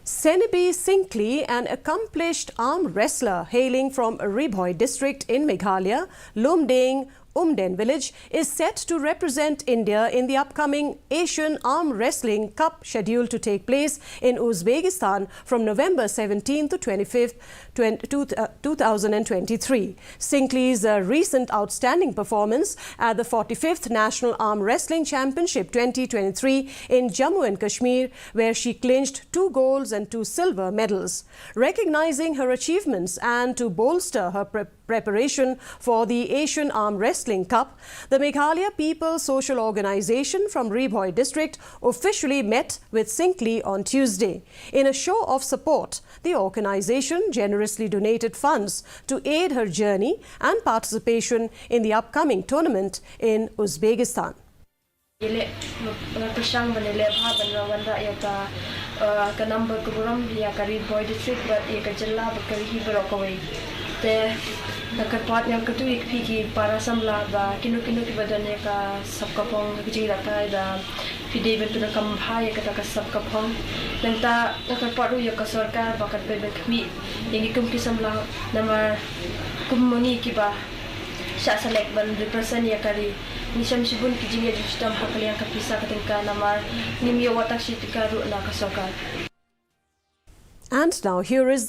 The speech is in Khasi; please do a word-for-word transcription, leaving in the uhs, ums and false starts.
Senibi Singkli, an accomplished arm wrestler hailing from Ri Bhoi district in Meghalaya, Lumding, Umden village, is set to represent India in the upcoming Asian Arm Wrestling Cup, scheduled to take place in Uzbekistan from November seventeenth to twenty-fifth, twenty, two, uh, two thousand twenty-three. Singkli's uh, recent outstanding performance at the forty-fifth National Arm Wrestling Championship twenty twenty-three in Jammu and Kashmir, where she clinched two golds and two silver medals. Recognizing her achievements and to bolster her pre- preparation for the Asian Arm Wrestling Cup, the Meghalaya People Social Organization from Ri Bhoi district officially met with Singkli on Tuesday. In a show of support, the organization generously donated funds to aid her journey and participation in the upcoming tournament in Uzbekistan. Ïaleh, nga pyrshang ban ïaleh bha ban wanrah ïa ka, eh, ka number ka burom ïa ka Ri Bhoi district bad ïa ka jylla bad ka ri hi baroh kawei. Te nga kyrpad, nga kyrkhu ïa phi ki para samla ba kino kino kiba don ïa ka sap ka phong, ka jingïalehkai ba phi dei ban pyndonkam bha ïa kata ka sap ka phong. Nangta nga kyrpad ruh ïa ka sorkar ba kan pynbeit khmih ïa ngi kum ki samla, namar kum ma ngi kiba shah select ban represent ïa ka ri, ngi shem shibun ki jingïaid jingshitom ha ka liang ka pisa ka tyngka, namar ngim ïoh wat tang shi tyngka ruh na ka sorkar. And now here is